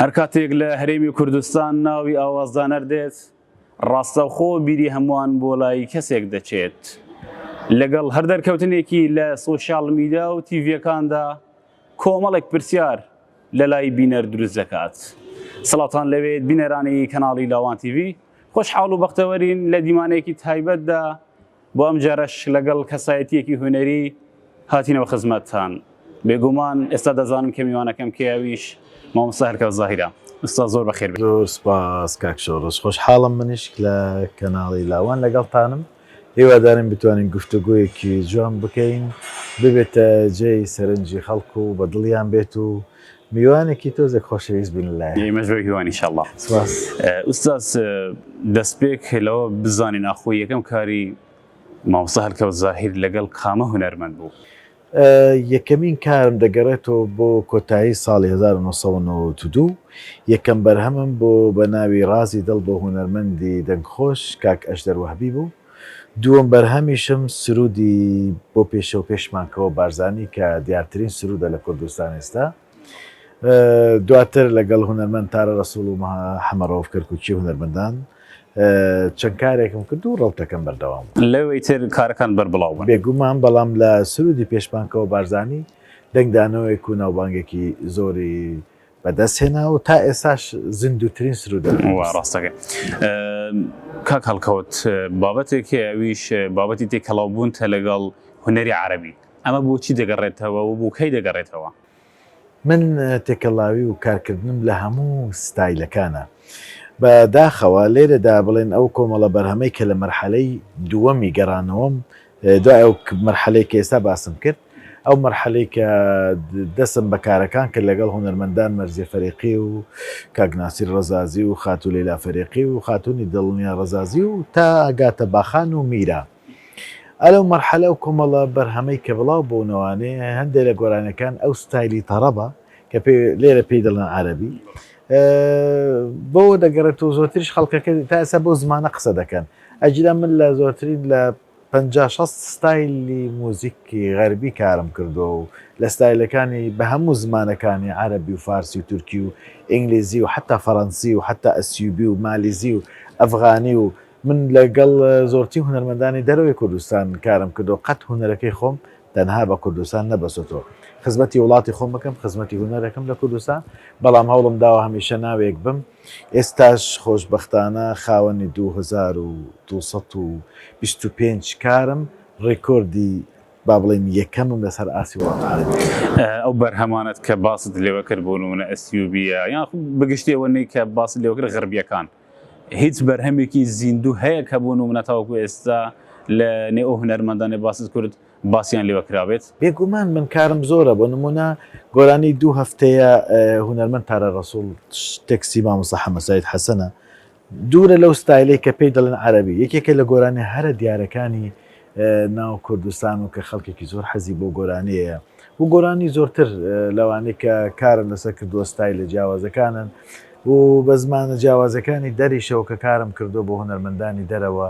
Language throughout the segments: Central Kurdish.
هەر کاتێک لە هەرێمی کوردستان ناوی ئاوازدانەر دێت، ڕاستەوخۆ بیری هەمووان بۆ لای کەسێک دەچێت. لەگەڵ هەر دەرکەوتنێکی لە سۆشیال میدیا و تیڤییەکاندا کۆمەڵێک پرسیار لە لای بینەر دروست دەکات. سڵاوتان لەوێت بینەرانی کەناڵی لاوان تیڤی، خۆشحاڵ و بەختەوەرین لە دیمانەیەکی تایبەتدا بۆ ئەمجارەش لەگەڵ کەسایەتییەکی هونەری هاتینەوە خزمەتتان. بێگومان ئێستا دەزانم کە میوانەکەم کێیە ئەویش مامۆستا هەرکەوت زاهیرە. ئوستاز زۆر بەخێر بێی. زۆر سوپاس کاک شۆڕش. خۆشحاڵم منیش لە کەناڵی لاوان لەگەڵتانم. هیوادارین بتوانین گفتوگۆیەکی جوان بکەین ببێتە جێی سەرنجی خەڵک و بە دڵیان بێت و میوانێکی تۆزێک خۆشەویست بین لەلایان. ئێمەش بەو هیوان ان شاء اللە. سپاس. ئوستاز دەستپێک لەوە بزانین ئاخۆ یەکەم کاری مامۆستا هەلکەوت زاهیر لەگەڵ کامە هونەرمەند بوو؟ یەکەمین کارم دەگەڕێتەوە بۆ کۆتایی ساڵی 1992، یەکەم بەرهەمم بۆ بە ناوی ڕازی دڵ بۆ هونەرمەندی دەنگخۆش کاک ئەژدەر وەهبی بوو. دووەم بەرهەمیشم سروودی بۆ پێشەو پێشمان کەوە بارزانی کە دیارترین سروودە لە کوردستان ئێستا. دواتر لەگەڵ هونەرمەند تارە ڕەسوڵ و حەمە ڕەوف کەرکوکی هونەرمەندان چەند کارێکم کرد و ڕەوتەکەم بەردەوام بوو. لەوەی تر کارەکان بەربڵاو بوون. بێگومان، بەڵام لە سروودی پێشمان کەوە بارزانی دەنگدانەوەیەک و ناوبانگێکی زۆری بەدەست هێنا و تا ئێستاش زیندووترین سروودە لە وا کوردستان. ڕاستەکەی کاک هەڵکەوت بابەتێک هەیە ئەویش بابەتی تێکەڵاوبوونتە لەگەڵ هونەری عەرەبی ئەمە بۆچی دەگەڕێتەوە و بۆ کەی دەگەڕێتەوە؟ من تێکەڵاوی و کارکردنم لە هەموو ستایلەکانە. بە داخەوە لێرەدا بڵێن ئەو کۆمەڵە بەرهەمەی کە لە مەرحەلەی دووەمی گەڕانەوەم دوای ئەو مەرحەلەی کە ئێستا باسم کرد ئەو مەرحەلەی کە دەستم بە کارەکان کرد لەگەڵ هونەرمەندان مەرزیە فەریقی و کاک ناسیر ڕەزازی و خاتوو لەیلا فەریقی و خاتوونی دڵنیا ڕەزازی و تا گاتە باخان و میرا ئەلەو مەرحەلە ئەو کۆمەڵە بەرهەمەی کە بڵاو بۆونەوانێ هەندێ لە گۆرانیەکان ئەو ستایلی تەڕەبە کە پێ لێرە پێی دەڵێن عەرەبی بۆوە دەگەڕێتەوە زۆرتریش خەڵکەکە تا ئێستا بەو زمانە قسە دەکەن ئەگینا من لە زۆرترین لە 50 60 ستایلی موزیکی غەربی کارم کردووە و لە ستایلەکانی بە هەموو زمانەکانی عەرەبی و فارسی و تورکی و ئینگلیزی و حتا فەڕەنسی و حتا ئەسیوبی و مالیزی و ئەفغانی و من لەگەڵ زۆرترین هونەرمەندانی دەرەوەی کوردستان کارم کردووە، قەت هونەرەکەی خۆم تەنها بە کوردستان نەبەستۆتەوە. خزمەتی وڵاتی خۆم بکەم، خزمەتی هونەرەکەم لە کوردستان، بەڵام هەوڵم داوە هەمیشە ناوێک بم. ئێستاش خۆشبەختانە خاوەنی 2225 کارم، ڕیکۆردی با بڵێین یەکەمم لەسەر ئاستی وڵاتە عەرەبیەکان. ئەو بەرهەمانەت کە باست لێوە کرد بۆ نموونە ئەسیوبیە یان بەگشتی ئەوەنەی کە باست لێوە کرد غەربیەکان، هیچ بەرهەمێکی زیندوو هەیە کە بۆ نمونە تاوەکو ئێستا لە نێو ئەو هونەرمەندانەی باست کرد باسیان لێوە کرابێت؟ بێگومان من کارم زۆرە بۆ نمونە گۆرانی دوو هەفتەیە هونەرمەند تارا ڕەسوڵ تێکستی مامۆستا حەمە سەید حەسەنە دوورە لەو ستایلەی کە پێی دەڵێن عەرەبی یەکێکە لە گۆرانی هەرە دیارەکانی ناو کوردستان و کە خەڵکێکی زۆر حەزی بۆ گۆرانیەیە و گۆرانی زۆرتر لەوانەی کە کارم لەسەر کردووە ستایلە جیاوازەکانن و بە زمانە جیاوازەکانی دەریشەوە کە کارم کردووە بۆ هونەرمەندانی دەرەوە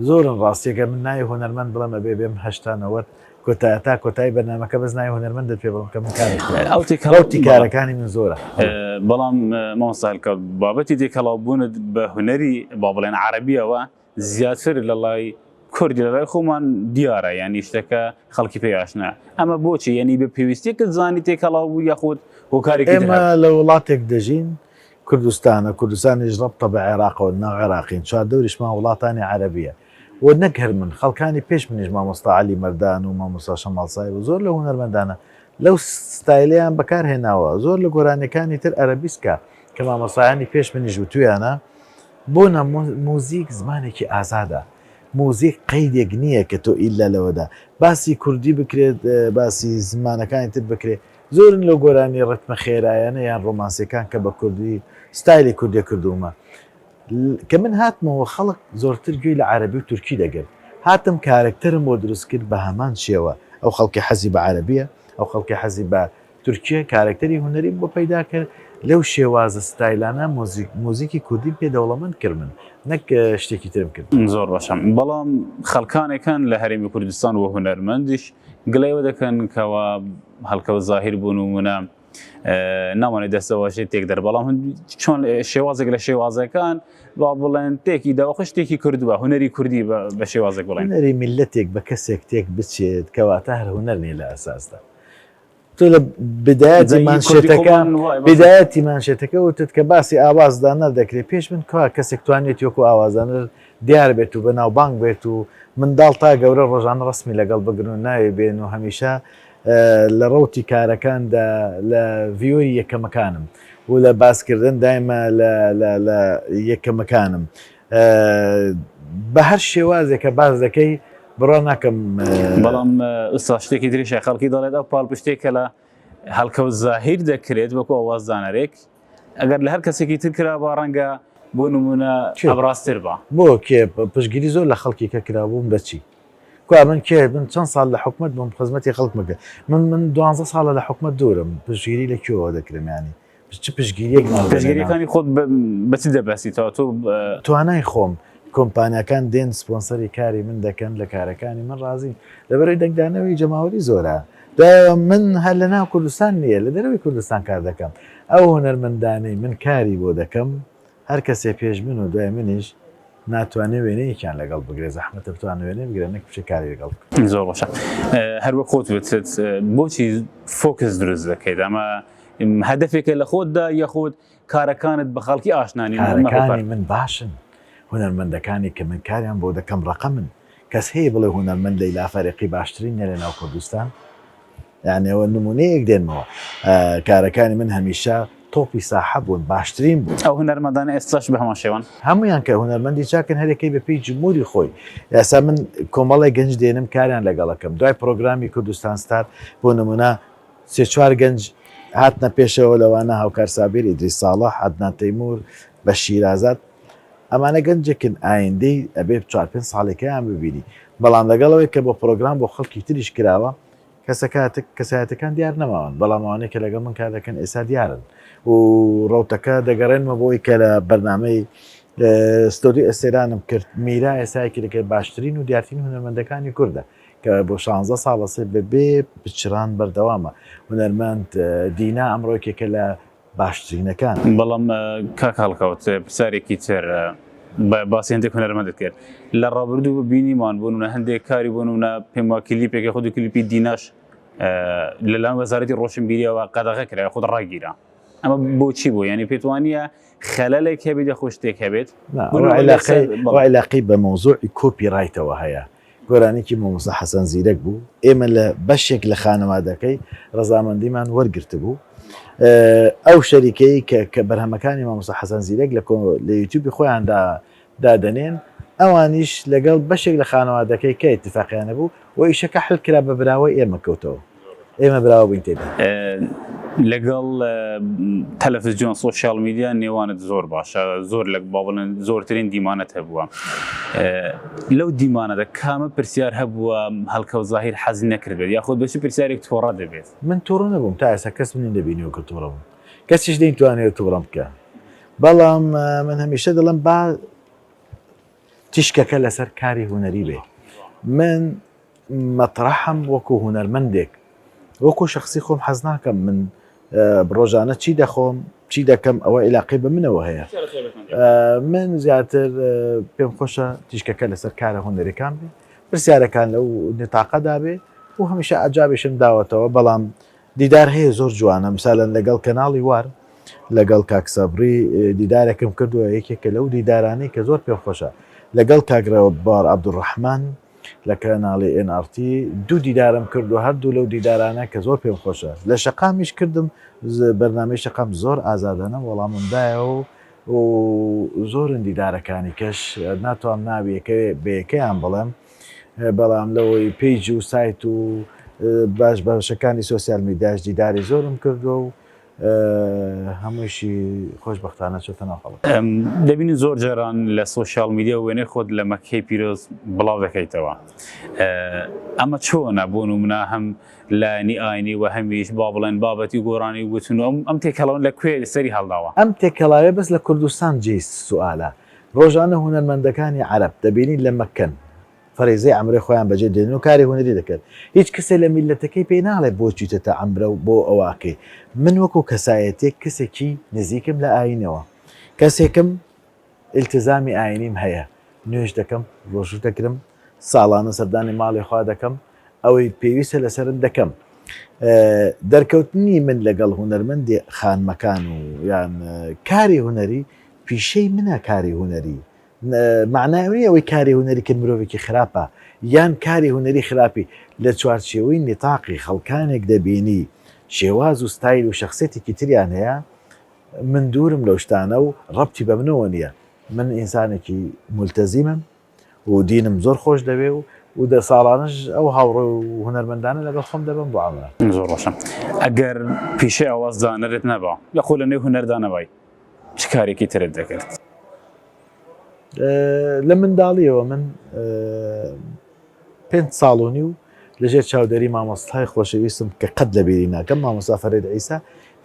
زۆرن ڕاستیەکە من ناوی هونەرمەند بڵێم ئەبێ بێم 80 90 کۆتا تا کۆتایی بەرنامەکە بەس ناوی هونەرمەندت پێ بڵێم کە من کارم کردووە ئەو تێکەڵ ڕەوتی کارەکانی من زۆرە. بەڵام مامۆستا هەلکەوت بابەتی تێکەڵاو بوونت بە هونەری با بڵێن عەرەبیەوە زیاتر لە لای کوردی لە لای خۆمان دیارە یانی شتەکە خەڵکی پێی ئاشنا ئەمە بۆچی یعنی بە پێویستیەکە زانی تێکەڵاو بوو یاخود هۆکارێکی تر ئێمە هەبوو؟ لە وڵاتێک دەژین کوردستانە کوردستانیش ڕەبتە بە عێراقەوە ناو عێراقین چواردەوریشمان وڵاتانی عەرەبیە و نەک هەر من خەڵکانی پێش منیش مامۆستا عەلی مەردان و مامۆستا شەماڵ سایب و زۆر لە هونەرمەندانە لەو ستایلەیان بەکار هێناوە زۆر لە گۆرانیەکانی تر ئەرەبیسکە کە مامۆستایانی پێش منیش وتویانە بۆنە موزیک زمانێکی ئازادە موزیک قەیدێک نییە کە تۆ ئیلا لەوەدا باسی کوردی بکرێت باسی زمانەکانی تر بکرێت زۆرن لەو گۆرانی ڕتمە خێرایانە یان ڕۆمانسیەکان کە بە کوردی ستایلی کوردی کردوومە کە من هاتمەوە خەڵک زۆرتر گوێی لە عەرەبی و تورکی دەگرت هاتم کارەکتەرم بۆ دروست کرد بە هەمان شێوە ئەو خەڵکی حەزی بە عەرەبیە ئەو خەڵکی حەزی بە تورکیە کارەکتەری هونەریم بۆ پەیدا کرد لەو شێوازە ستایلانە مۆزیک مۆزیکی کوردیم پێ دەوڵەمەند کرد من نەک شتێکی ترم کرد. زۆر باشە بەڵام خەڵکانێک هەن لە هەرێمی کوردستان و هونەرمەندیش گلەی ئەوە دەکەن کەوا هەڵکەوت زاهیر بۆ نموونە. نامانێت دەستەواژەی تێکدەر بەڵام چۆن شێوازێک لە شێوازەکان با بڵێن تێکی داوە خۆ شتێکی کردووە هونەری کوردی بە شێوازێک بڵێن. هونەری میللەتێک بە کەسێک تێک بچێت کەواتە هەر هونەر نیە لە ئەساسدا. تۆ لە بدایەتی مانشێتەکە بدایەتی مانشێتەکە وتت کە باسی ئاوازدانەر دەکرێت پێش من کوا کەسێک توانێت وەکو ئاوازدانەر دیار بێت و بەناوبانگ بێت و منداڵ تا گەورە ڕۆژانە ڕسمی لەگەڵ بگرن و ناوی بێن و هەمیشە لە ڕەوتی کارەکاندا لە view ی یەکەمەکانم و لە باسکردن دایمە لە یەکەمەکانم بە هەر شێوازێک کە باس دەکەی بڕوا ناکەم. بەڵام ئوستا شتێکی تریش هەیە خەڵکی دەڵێت ئەو پاڵپشتێک کە لە هەڵکەوت زاهیر دەکرێت وەکو ئاوازدانەرێک ئەگەر لە هەر کەسێکی تر کرابا ڕەنگە بۆ نمونە ئەبڕاستر با. بۆ کێ پشتگیری زۆر لە خەڵکی کە کرابووم بەچی؟ کوا من کێ من چەند ساڵ لە حکومەت بووم خزمەتی خەڵکم کرد من من دوانزە ساڵە لە حکومەت دوورم پشتگیری لە کوێوە دەکرم یانی چ پشتگیریەک ناو دەنێنەوە؟ پشتگیریەکانی خۆت بە چ دەبەستیتەوە تۆ؟ توانای خۆم، کۆمپانیاکان دێن سپۆنسەری کاری من دەکەن، لە کارەکانی من ڕازین، لەبەرئەوەی دەنگدانەوەی جەماوەری زۆرە، دوایەوە من هەر لە ناو کوردستان نییە، لە دەرەوەی کوردستان کار دەکەم، ئەو هونەرمەندانەی من کاری بۆ دەکەم، هەر کەسێ پێش من و دوای منیش ناتوانێ وێنەیەکیان لەگەڵ بگرێ، زەحمەتە بتوانن وێنەی بگرن نەک بچێ کاری لەگەڵ بکەن. زۆر باشە هەر وەک خۆت وتت بۆچی focus دروست دەکەیت ئەمە هەدەفێکە لە خۆتدا یاخود کارەکانت بە خەڵکی ئاشنا نین؟ کارەکانی من باشن، هونەرمەندەکانی کە من کاریان بۆ دەکەم ڕەقەمن، کەس هەیە بڵێ هونەرمەند لەیلا فەریقی باشترین نیە لەناو کوردستان؟ یانی ئەوە نمونەیەک دێنمەوە کارەکانی من هەمیشە تۆپی ساحە بوون باشترین بوون. ئەو هونەرمەندانە ئێستاش بە هەمان شێوەن؟ هەموویان کە هونەرمەندی چاکن هەریەکەی بە پێی جموری خۆی. ئێستا من کۆمەڵێک گەنج دێنم کاریان لەگەڵ ئەکەم دوای پڕۆگرامی کوردستان ستار بۆ نمونە سێ چوار گەنج هاتنە پێشەوە لەوانە هاوکار سابیر، ئیدریس ساڵح، عەدنان تەیمور، بەشیر ئازاد ئەمانە گەنجێکن ئایندەی ئەبێ چوار پێنج ساڵێکەیان ببینی بەڵام لەگەڵ ئەوەی کە بۆ پڕۆگرام بۆ خەڵکی تریش کراوە کەسەکاتک کەسایەتەکان دیار نەماون بەڵام ئەوانەی کە لەگەڵ من کار دەکەن ئێستا دیارن و ڕەوتەکە دەگەڕێنمە بۆی کە لە بەرنامەی ستۆدیۆ ئەستێرانم کرد میرا ئێستا یەکێک لە باشترین و دیارترین هونەرمەندەکانی کوردە کە بۆ شانزە ساڵە سێ بەبێ پچڕان بەردەوامە هونەرمەند دینا ئەمڕۆ یەکێکە لە باشترینەکان. بەڵام کاک هەڵکەوت پرسیارێکی تر باسی هەندێک هونەرمەندت کرد لە ڕابردوو بینیمان بۆ نمونە هەندێک کاری بۆ نمونە پێم وا کلیپێکی خود و کلیپی دیناش لەلایەن وەزارەتی ڕۆشنبیریەوە قەدەغە کرا خود ڕاگیرا ئەمە بۆچی بوو یعنی پێت وانە خەلەلێک هەبێت یاخود شتێک هەبێت علاقەی بە مەوزوعی copyright ەوە هەیە گۆرانیکی مامۆستا حەسەن زیرەک بوو، ئێمە لە بەشێک لە خانەوادەکەی ڕەزامەندیمان وەرگرتبوو. ئەو شەریکەی کە کە بەرهەمەکانی مامۆستا حەسەن زیرەک لە لە یوتیوبی خۆیاندا دادەنێن، ئەوانیش لەگەڵ بەشێک لە خانەوادەکەی کە ئیتیفاقیان هەبوو و ئیشەکە حل کرا بە براوەی ئێمە کەوتەوە. ئێمە براوە بووین تێدا. لەگەڵ تەلەفزیۆن social media نێوانت زۆر باشە زۆر لە با بڵێن زۆرترین دیمانەت هەبووە لەو دیمانەدا کامە پرسیار هەبووە هەڵکەوت زاهیر حەزی نەکردبێت یاخود بە چ پرسیارێک توڕە دەبێت؟ من توڕە نەبووم تا ئێستا کەس منی نەبینیوە کە توڕە بووم کەسیش نەیتوانیوە توڕەم بکا بەڵام من هەمیشە دەڵێم با تیشکەکە لەسەر کاری هونەری بێ من مەترەحم وەکو هونەرمەندێک وەکو شخصی خۆم حەز ناکەم من ڕۆژانە چی دەخۆم چی دەکەم ئەوە عیلاقەی بە منەوە هەیە من زیاتر پێم خۆشە تیشکەکە لەسەر کارە هونەریەکان بێ پرسیارەکان لەو نتاقەدا بێ و هەمیشە ئەجابیشم داوەتەوە بەڵام دیدار هەیە زۆر جوانە مثالەن لەگەڵ کەناڵی وار لەگەڵ کاک سەبری دیدارێکم کردووە یەکێکە لەو دیدارانەی کە زۆر پێم خۆشە لەگەڵ کاک ڕێبوار عەبدولڕەحمان لە کەناڵی ئێن ئاڕ تی دوو دیدارم کرد و هەردوو لەو دیدارانە کە زۆر پێم خۆشە لە شەقامیش کردم بەرنامەی شەقام زۆر ئازادانە وەڵامم دایەوە و زۆرن دیدارەکانی کەش ناتوانم ناوی یەکە بە یەکەیان بڵێم بەڵام لەوەی page و سایت و باش بەشەکانی social media ش دیداری زۆرم کردووە و هەموویشی خۆشبەختانە چۆتە ناو خەڵک. دەبینین زۆر جاران لە social media وێنەی خۆت لە مەککەی پیرۆز بڵاو دەکەیتەوە ئەمە چۆنە بۆ نمونە هەم لایەنی ئاینی و هەمیش با بڵێن بابەتی گۆرانی وتن و ئەم تێکەڵەوە لە کوێ سەری هەڵداوە؟ ئەم تێکەڵاویە بەس لە کوردستان جێی سوئالە ڕۆژانە هونەرمەندەکانی عەرەب دەبینی لە مەککەن. فەریزەی عەمرەی خۆیان بەجێ دێنن و کاری هونەری دەکەن هیچ کەسێ لە میللەتەکەی پێی ناڵێ بۆ چویتەتە عەمرە و بۆ ئەوە ئەکەی من وەکو کەسایەتیەک کەسێکی نزیکم لە ئاینەوە کەسێکم ئیلتزامی ئاینیم هەیە نوێژ دەکەم ڕۆژوو دەگرم ساڵانە سەردانی ماڵی خوا دەکەم ئەوەی پێویستە لەسەرم دەکەم دەرکەوتنی من لەگەڵ هونەرمەندی خانمەکان و یان کاری هونەری پیشەی منە کاری هونەری مەعنای ئەوە نیە ئەوەی کاری هونەری کرد مرۆڤێکی خراپە یان کاری هونەری خراپی لە چوارچێوەی نیتاقی خەڵکانێک دەبینی شێواز و ستایل و شەخسیەتێکی تریان هەیە من دوورم لەو شتانە و ڕەبتی بە منەوە نیە من ئینسانێکی مولتەزیمم و دینم زۆر خۆش دەوێ و و دە ساڵانەش ئەو هاوڕێ و هونەرمەندانە لەگەڵ خۆم دەبەم بۆ عەمرە. زۆر باشە ئەگەر پیشەی ئاوازدانەرت نەبا یاخۆ لە نێو هونەردا نەبای چ کارێکی ترت دەکرد؟ لە منداڵیەوە من پێنج ساڵ و نیو لەژێر چاودێری مامۆستای خۆشەویستم کە قەت لەبیری ناکەم مامۆستا فەرید عیسا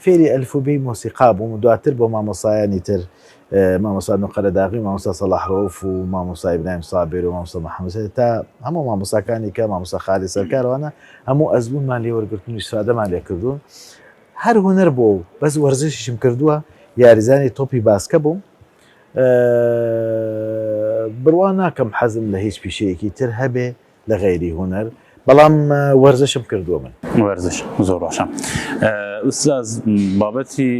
فێری ئەلفوبێی مۆسیقا بووم و دواتر بۆ مامۆسایانی تر مامۆستا نوقەرەداغی و مامۆستا سەڵاح ڕەوف و مامۆستا ئیبراهیم سابیر و مامۆستا محەممەد سەید تا هەموو مامۆستاکانی کە مامۆستا خالید سەرکاروانە هەموو ئەزموونمان لێ وەرگرتن و ئیسفادەمان لێ کردوون هەر هونەر بووە و بەس وەرزشیشم کردووە یاریزانی تۆپی باسکە بووم بڕوا ناکەم حەزم لە هیچ پیشەیەکی تر هەبێ لە غەیری هونەر بەڵام وەرزشم کردووە من. وەرزش زۆر باشە ئوستاز بابەتی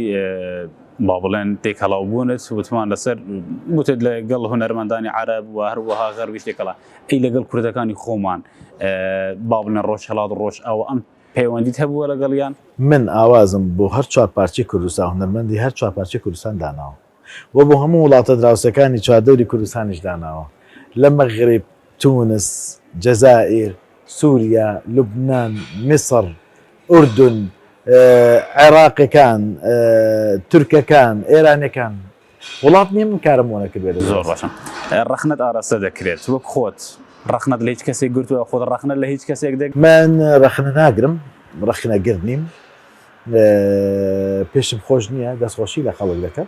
با بڵێن تێکەڵاو بوونت وتمان لەسەر وتت لەگەڵ هونەرمەندانی عەرەب و هەروەها غەربیش تێکەڵا ئەی لەگەڵ کوردەکانی خۆمان با بڵێن ڕۆژهەڵات ڕۆژئاوا ئەم پەیوەندیت هەبووە لەگەڵیان؟ من ئاوازم بۆ هەر چوارپارچەی کوردستان هونەرمەندی هەر چوارپارچەی کوردستان داناوە و بۆ هەموو وڵاتە دراوسێکانی چواردەوری کوردستانیش داناوە لە مەغریب، تونس، جەزائیر، سوریا، لوبنان، میسڕ، ئوردون، عێراقیەکان، تورکەکان، ئێرانیەکان. وڵات نیە من کارم بۆ نەکردبێ لە زۆر باشە ڕەخنەت ئاراستە دەکرێت وەک خۆت ڕەخنەت لە هیچ کەسێک گرتووە خۆت ڕەخنە لە هیچ کەسێک دەگ. من ڕەخنە ناگرم ڕەخنەگر نیم پێشم خۆش نییە دەستخۆشی لە خەڵک دەکەم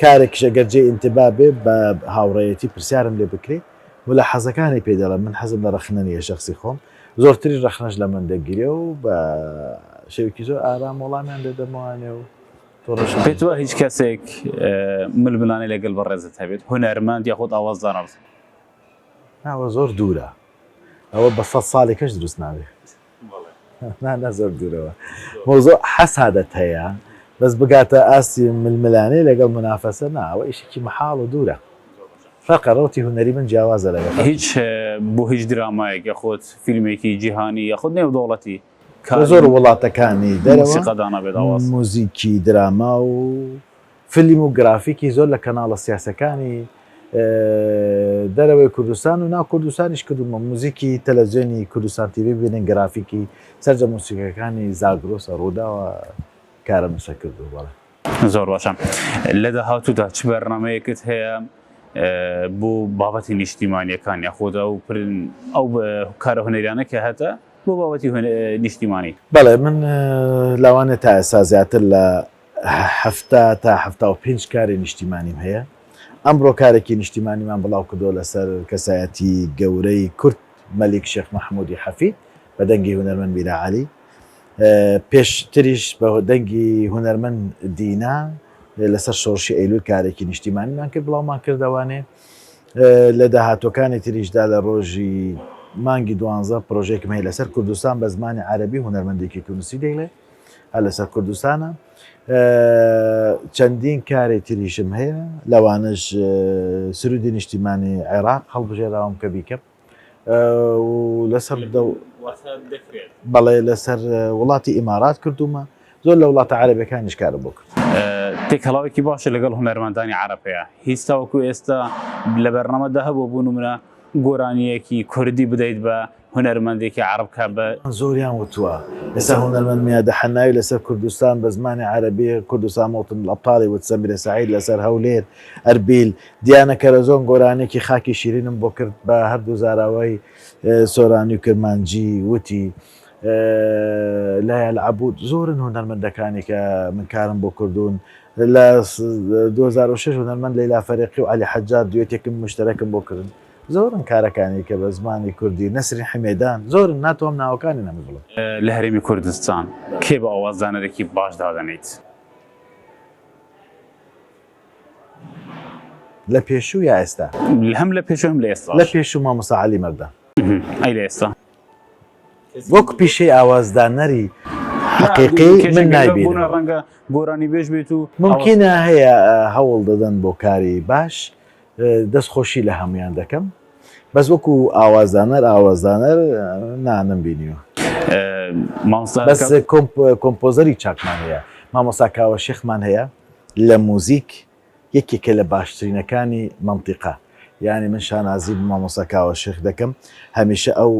کارێکیش ئەگەر جێی ئینتبا بێ بە هاوڕێیەتی پرسیارم لێ بکرێ ملاحەزەکانی پێ دەڵێم من حەزم لە ڕەخنە نییە شەخسی خۆم زۆرتریش ڕەخنەش لە من دەگیرێ و بە شێوەیەکی زۆر ئارام وەڵامیان دەدەمەوانێ و پێت وایە هیچ کەسێک ململانێ لەگەڵ بەڕێزت هەبێت هونەرمەند یاخود ئاوازدانەر؟ نا ئەوە زۆر دوورە ئەوە بە سەد ساڵێکەش دروست نابێت نا نا زۆر دوورەوە مەوزوع حەسادەت هەیە بەس بگاتە ئاستی ململانێ لەگەڵ منافەسە نا ئەوە ئیشێکی مەحاڵ و دوورە فەرقە ڕەوتی هونەری من جیاوازە لەگەڵ هیچ بۆ هیچ درامایەک یاخود فیلمێکی جیهانی یاخود نێودەوڵەتی لە زۆر وڵاتەکانی دەرەوە موزیکی دراما و فیلم و گرافیکی زۆر لە کەناڵە سیاسەکانی دەرەوەی کوردستان و ناو کوردستانیش کردومە موزیکی تەلەڤزیۆنی کوردستان تیڤی ببینن گرافیکی سەرجەم موسیقەکانی زاگرۆسە ڕووداوە کارم لەسەر کردووە بەڵێ. زۆر باشە لە داهاتوودا چ بەرنامەیەکت هەیە بۆ بابەتی نیشتیمانیەکان یاخود ئەو ئەو کارە هونەریانە کە هەتە بۆ بابەتی نیشتیمانی؟ بەڵێ من لەوانەیە تا ئێستا زیاتر لە 70 تا 75 کاری نیشتیمانیم هەیە ئەمڕۆ کارێکی نیشتیمانیمان بڵاو کردەوە لەسەر کەسایەتی گەورەی کورد مەلیک شێخ مەحمودی حەفید بە دەنگی هونەرمەند میرا عەلی پێشتریش بە دەنگی هونەرمەند دینا لەسەر شۆڕشی ئەیلول کارێکی نیشتیمانیمان کرد بڵاومان کردەوانێ لە داهاتوەکانی تریشدا لە ڕۆژی مانگی دوانزە پرۆژێکم هەیە لەسەر کوردستان بە زمانی عەربی هونەرمەندێکی تونسی دەیڵێ هەر لەسەر کوردستانە چەندین کاری تریشم هەیە لەوانش سرودی نیشتیمانی عێراق هەڵبژێراوم کە بیکەم و لەسەر بەڵێ لەسەر وڵاتی ئیمارات کردومە زۆر لە وڵاتە عەرەبەکانیش کارم بۆ کرد. تێکەڵاوێکی باشە لەگەڵ هونەرمەندانی عەرەب هەیە هیچ تاوەکو ئێستا لە بەرنامەدا هەبووە بۆ نمونە گۆرانییەکی کوردی بدەیت بە هونەرمەندێکی عەرەب کە بە زۆریان وتووە ئێستا هونەرمەند میادە حەناوی لەسەر کوردستان بە زمانی عەرەبی کوردستان موطن الابطال وت سەمیرە سەعید لەسەر هەولێر ئەربیل دیانە کەرەزۆن گۆرانیەکی خاکی شیرینم بۆ کرد بە هەردوو زاراوەی سۆرانی و کرمانجی وتی لایال عەبود زۆرن هونەرمەندەکانی کە من کارم بۆ کردوون لە 2006 هونەرمەند لەیلا فەریقی و عەلی حەجار دوێتێکم مشتەرەکم بۆ کردن. زۆرن کارەکانی کە بە زمانی کوردی، نەسرین حمێدان، زۆرن ناتوانم ناوەکانیان هەموو بڵێم. لە هەرێمی کوردستان کێ بە ئاوازدانەرێکی باش دادەنێیت؟ لە پێشوو یا ئێستا؟ هەم لە پێشوو هەم لە ئێستاش. لە پێشوو مامۆستا عەلی مەردان. ئەی لە ئێستا؟ وەک پیشەی ئاوازدانەری حەقیقی من نایبینم. ڕەنگە گۆرانیبێژ بێت و مومکینە هەیە هەوڵ دەدەن بۆ کاری باش دەست خۆشی لە هەموویان دەکەم بەس وەکو ئاوازدانەر ئاوازدانەر نا نەمبینیوە. بەس کۆمپۆزەری چاکمان هەیە مامۆستا کاوە شێخمان هەیە لە موزیک یەکێکە لە باشترینەکانی مەنتیقە یانی من شانازی بە مامۆستا کاوە شێخ دەکەم هەمیشە ئەو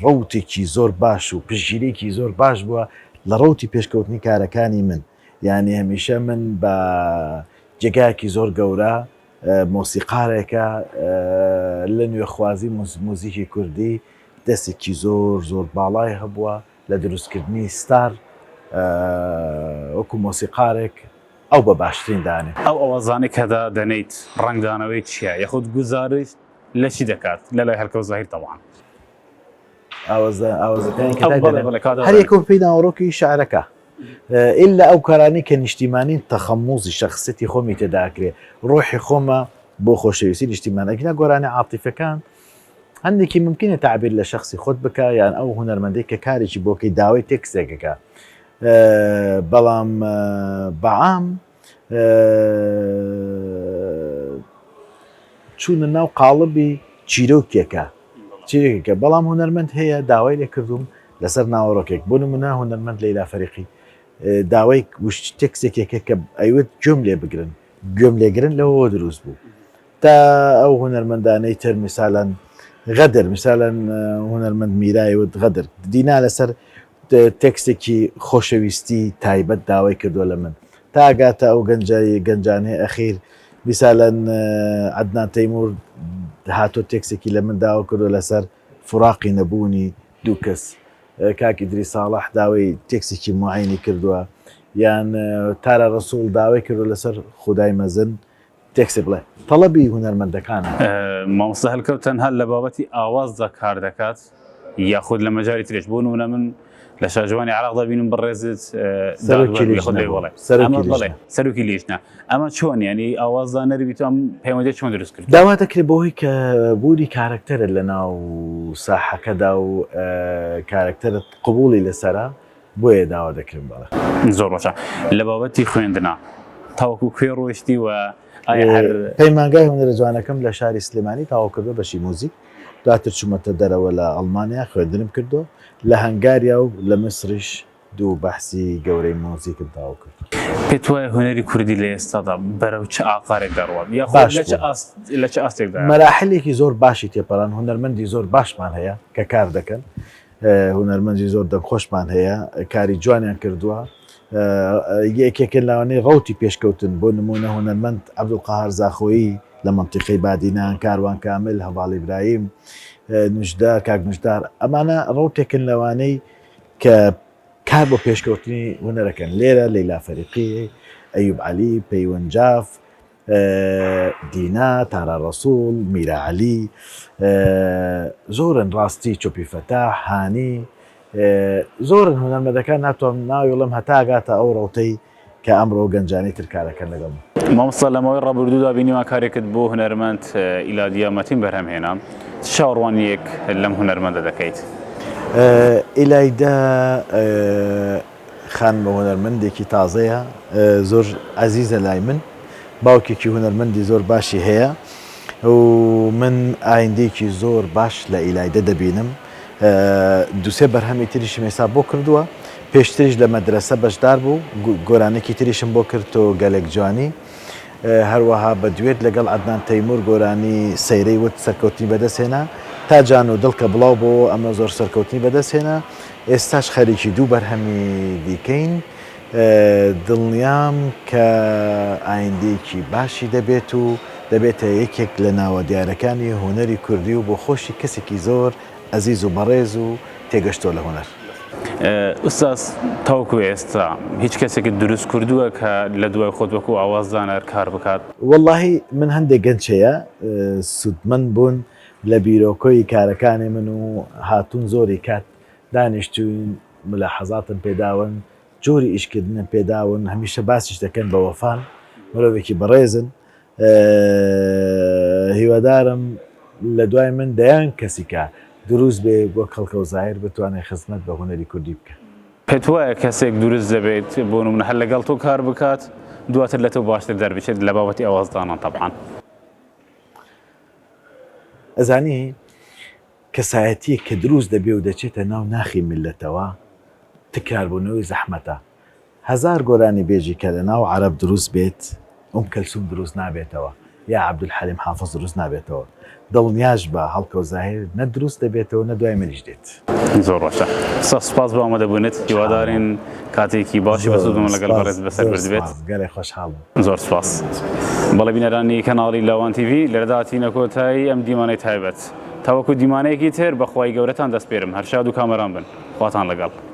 ڕەوتێکی زۆر باش و پشتگیرێکی زۆر باش بووە لە ڕەوتی پێشکەوتنی کارەکانی من یانی هەمیشە من بە جێگایەکی زۆر گەورە مۆسیقارێکە لە نوێخوازی موزیکی کوردی دەستێکی زۆر زۆر باڵای هەبووە لە دروستکردنی ستار وەکو مۆسیقارێک ئەو بە باشترین دانێ. ئەو ئاوازانەی کە دادەنێیت ڕەنگدانەوەی چییە یاخود گوزارشت لە چی دەکات لەلای هەلکەوت زاهیر تەبعەن؟ ئاوازەکانی کە دادەنێم هەر یەکەو بەپێی ناوەڕۆکی شعرەکە ئیلا ئەو کارانەی کە نیشتیمانین تەخەموزی شەخسیەتی خۆمی تێدا ئەکرێ ڕۆحی خۆمە بۆ خۆشەویستی نیشتیمان ئەگینا گۆرانی عاتیفەکان هەندێکی ممکنە تعبیر لە شخصی خۆت بکە یان ئەو هونەرمەندەی کە کارێکی بۆکەی داوای تێکسێکەکە بەڵام بەعام چوونە ناو قاڵبی چیرۆکێکە چیرۆکێکە بەڵام هونەرمەند هەیە داوای لێ کردووم لەسەر ناوەڕۆکێک بۆ نمونە هونەرمەند لەیلا فەریقی داوای تێکسێکێکە کە ئەیوت گوێم لێ بگرن گوێم لێگرن لەوەوە دروست بوو تا ئەو هونەرمەندانەی تر میسالەن غەدر میسالەن هونەرمەند میرای وت غەدر دینا لەسەر تێکستێکی خۆشەویستی تایبەت داوای کردووە لە من تا گاتە ئەو گەنجای گەنجانەی ئەخیر میسالەن عەدنان تەیمور هاتۆ تێکسێکی لە من داوا کردووە لەسەر فراقی نەبوونی دوو کەس کاک ئیدریس ساڵح داوای تێکسێکی معینی کردووە یان تارا ڕەسوڵ داوای کردووە لەسەر خودای مەزن تێکسێ بڵێ تەڵەبی هونەرمەندەکانە. مامۆستا هەلکەوت تەنها لە بابەتی ئاوازدا کار دەکات یاخود لە مەجالی ترێش بۆ نمونە من لە شاجوانی عراق دەبینم بەڕێزت سەرۆکی لیژنە بوو. سەرۆکی لیژنە. سەرۆکی لیژنە ئەمە چۆن یانی ئاوازدا نەربیت ئەم پەیوەندی چۆن دروست کرد؟ داوا دەکرێت بەهۆی کە بوونی کارەکتەرت لە ناو ساحەکەدا و کارەکتەرت قبوڵی لەسەرە بۆیە داوا دەکرێن بەڵێ. زۆر باشە لە بابەتی خوێندنا تاوەکو کوێ ڕۆیشتی و ئایا هەر. پەیمانگای هونەرە جوانەکەم لە شاری سلێمانی تەواو کردووە بەشی موزیک دواتر چوومەتە دەرەوە لە ئەڵمانیا خوێندنم کردووە لە هەنگاریا و لە میسریش دوو بەحسی گەورەی موزیکم تەواو کردووە. پێت وایە هونەری کوردی لە ئێستادا بەرەو چ ئاقارێک دەڕوات یاخود لە چ ئاست لە چ ئاستێکدایە؟ مەراحیلێکی زۆر باشی تێپەڕان هونەرمەندی زۆر باشمان هەیە کە کار دەکەن هونەرمەندی زۆر دەنگخۆشمان هەیە کاری جوانیان کردووە یەکێکە لەوانەی ڕەوتی پێشکەوتن بۆ نمونە هونەرمەند عەبدولقەهار زاخۆیی لە مەنتیقەی بادینان کاروان کامل هەڤاڵ ئیبراهیم نوژدار کاک نوژدار ئەمانە ڕەوتێکن لەوانەی کە کار بۆ پێشکەوتنی هونەرەکەن لێرە لەیلا فەریقی ئەیوب عەلی پەیوەند جاف دینا، تارا ڕەسوڵ، میرا عەلی، زۆرن ڕاستی چۆپی فەتاح، هانی، زۆرن هونەرمەدەکان ناتوانم ناوی بڵێم هەتا ئەگاتە ئەو ڕەوتەی کە ئەمڕۆ گەنجانی تر کارەکەن لەگەڵ من. مامۆستا لە ماوەی ڕابردوودا بینیمان کارێکت بۆ هونەرمەند ئیلادیا مەتین بەرهەم هێنا، چ چاوەڕوانییەک لەم هونەرمەندە دەکەیت؟ ئیلایدا خانمە هونەرمەندێکی تازەیە زۆر ئەزیزە لای من باوکێکی هونەرمەندی زۆر باشی هەیە و من ئایندەیەکی زۆر باش لە ئیلایدە دەبینم دوسێ بەرهەمی تریشم ئێستا بۆ کردووە پێشتریش لە مەدرەسە بەشدار بوو گۆرانێکی تریشم بۆ کرد تۆ گەلێک جوانی هەروەها بە دوێت لەگەڵ عەدنان تەیمور گۆرانی سەیرەی وت سەرکەوتنی بەدەست هێنا، تا جان و دڵ کە بڵاو بۆوە ئەمە زۆر سەرکەوتنی بەدەست هێنا، ئێستاش خەریکی دوو بەرهەمی دیکەین، دڵنیام کە ئایندەیەکی باشی دەبێت و دەبێتە یەکێک لە ناوە دیارەکانی هونەری کوردی و بۆ خۆشی کەسێکی زۆر ئەزیز و بەڕێز و تێگەشتووە لە هونەر. ئوستاز تاوەکو ئێستا هیچ کەسێکت دروست کردووە کە لە دوای خۆت وەکو ئاوازدانەر کار بکات؟ وەڵاهی من هەندێک گەنج هەیە سوودمەند بوون. لە بیرۆکۆی کارەکانی من و هاتوون زۆری کات دانیشتووین ملاحەزاتم پێداون جۆری ئیشکردنم پێداون هەمیشە باسیش دەکەن بە وەفان مرۆڤێکی بەڕێزن هیوادارم لە دوای من دەیان کەسی کە دروست بێ وەک هەڵکەوت زاهیر بتوانێت خزمەت بە هونەری کوردی بکە. پێت وایە کەسێک دروست دەبێت بۆ نمونە هەر لەگەڵ تۆ کار بکات دواتر لە تۆ باشتر دەربچێت لە بابەتی ئاوازدانان تەبعەن؟ ئەزانی کەسایەتیەک کە دروست دەبێ و دەچێتە ناو ناخی میللەتەوە تکراربوونەوەی زەحمەتە. هەزار گۆرانیبێژی کە لە ناو عەرەب دروست بێت ئوم کەلسوم دروست نابێتەوە یا عەبدولحەلیم حافز دروست نابێتەوە. دڵنیاش بە هەڵکەوت زاهیر نە دروست دەبێتەوە نە دوای منیش دێت. زۆر باشە سە سوپاس بۆ ئامادەبوونت هیوادارین کاتێکی باشی بەسوودمەند لەگەڵ بەڕێز بەسەر بردبێت. گەلێک خۆشحاڵم. زۆر سوپاس. بەڵێ بینەرانی کەناڵی لاوان تیڤی لێرەدا هاتینە کۆتایی ئەم دیمانەی تایبەت. تاوەکو دیمانەیەکی تر بە خوای گەورەتان دەسپێرم هەر شاد و کامەران بن. خواتان لەگەڵ.